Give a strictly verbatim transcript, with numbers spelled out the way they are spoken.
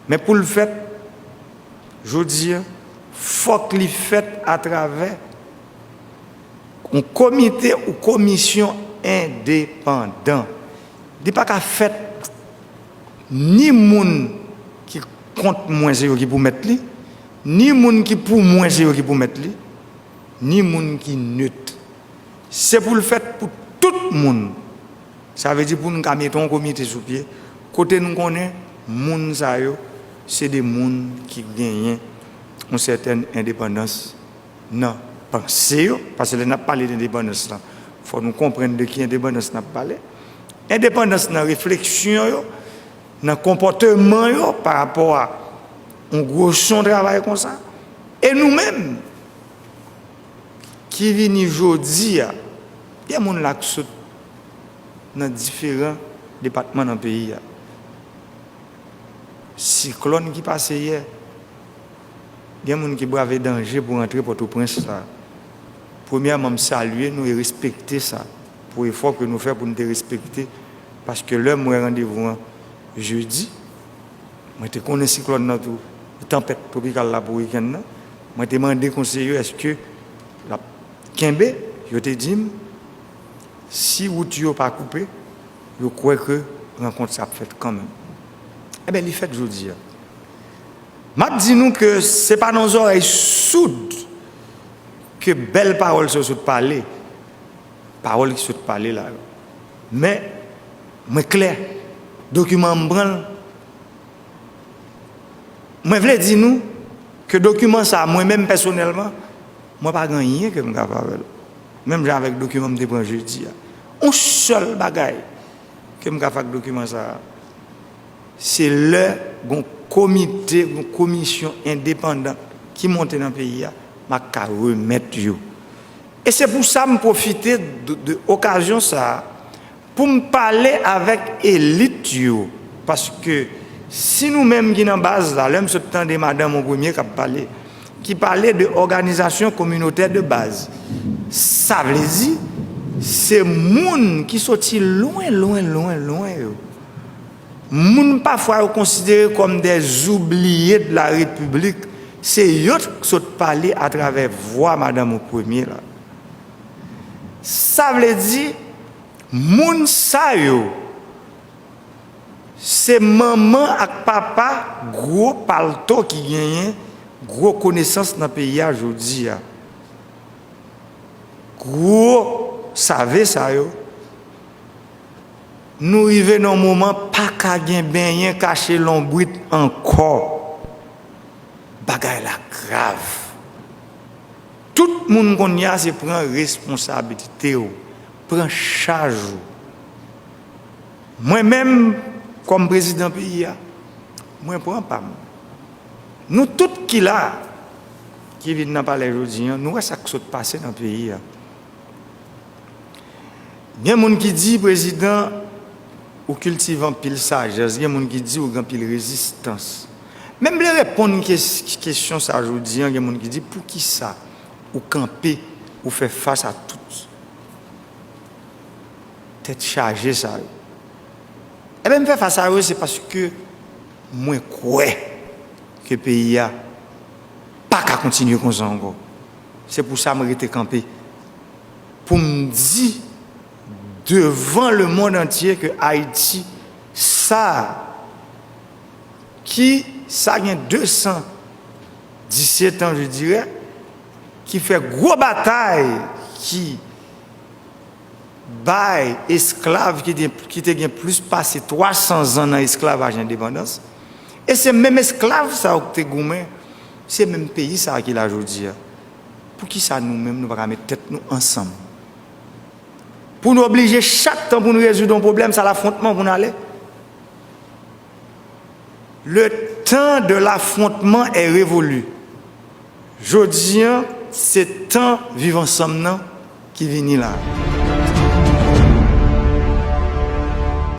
Men pou l fèt, jodi a, fòk li fèt atravè yon komite ou komisyon endepandan. Li pa ka fèt ni moun ki kont mwen se yo ki pou mèt li, ni moun ki pou mwen se yo ki pou mèt li, ni moun ki net. Se pou l fèt pou tout moun. Sa vle di pou n ka mete yon komite sou pye kote n konnen moun sa yo se de moun ki genyen yon sètèn endepandans nan panse yo, paske lè n ap pale de endepandans lan, fò nou konprann de ki endepandans n ap pale. Endepandans nan refleksyon yo, nan konpòteman yo pa rapò a yon gwo son travay konsa. E nou menm, ki vini jodi a, gen moun la k sot nan diferan depatman nan peyi a. Siklòn ki pase yè, gen moun ki brave danje pou rantre Pòtoprens la. Premyèman, m salye nou e respekte sa pou efò ke nou fè pou n te respekte, paske lè m wè randevou an jedi, mwen te konnen siklòn nan tou, tanpèt twopikal la pou wikenn nan. Mwen te mande konseye yo èske l ap kenbe, yo te di m, si wout yo pa koupe, yo kwè ke rankont sa ap fèt kanmenm. Enben, li fèt jodi a. M ap di nou ke se pa nan zòrèy soud ke bèl pawòl sa yo sot pale, pawòl ki sot pale la yo. Men, mwen klè, dokiman an m pran l, mwen vle di nou ke dokiman sa a, mwen menm pèsonèlman, mwen pa gen anyen ke m ka fè avè l. Menm jan avèk dokiman m te pran jedi a. Yon sèl bagay ke m ka fè ak dokiman sa a, se lè gon komite, gon komisyon endepandan ki monte nan peyi a, m ap ka remèt yo. E se pou sa m pwofite de, de okazyon sa a pou m pale avèk elit yo, paske si nou menm ki nan baz la, lè m sot tande madanm ou premye k ap pale, ki pale de òganizasyon kominotè de baz, sa vle di se moun ki soti lwen, lwen, lwen, lwen yo. Moun pafwa yo konsidere kòm des oubliés de la République, se yo k sot pale atravè vwa madanm ou premye la. Sa vle di, moun sa yo, se manman ak papa gwo palto ki genyen gwo konesans nan peyi a jodi a. Gwo save sa yo, nou rive nan yon moman pa ka gen benyen kache lonbrit ankò. Bagay la grav. Tout moun kounye a se pran responsabilite w, pran chaj ou. Mwen menm, kòm prezidan peyi a, mwen pran pa m. Nou tout ki la, ki vin nan palè jodi a, nou wè sa k sot pase nan peyi a. Gen moun ki di, prezidan, ou kiltive anpil sajès, gen moun ki di ou gen anpil rezistans. Men m vle reponn kes-, kesyon sa jodi a, gen moun ki di, poukisa ou kanpe, ou fè fas a tout tèt chaje sa yo? Enben, m fè fas a yo, se paske mwen kwè ke peyi a pa ka kontinye konsa ankò. Se pou sa m rete kanpe. Pou m di devan lemonn antye ke Ayiti, sa ki, sa gen de san disèt an, je dirais, ki fè gwo batay, ki bay esklav ki te, ki te gen plis pase twa san zan nan esklavaj endepandans. E se menm esklav sa yo ki te goumen, se menm peyi sa ki la jodi a. Poukisa nou menm nou pa ka met tèt nou ansanm? Pou nou oblije chak tan pou nou rezoud yon pwoblèm, sa lafwontman pou n ale? Le temps de l'affrontement est révolu. Jodi a, se tan viv ansanm nan ki vini la.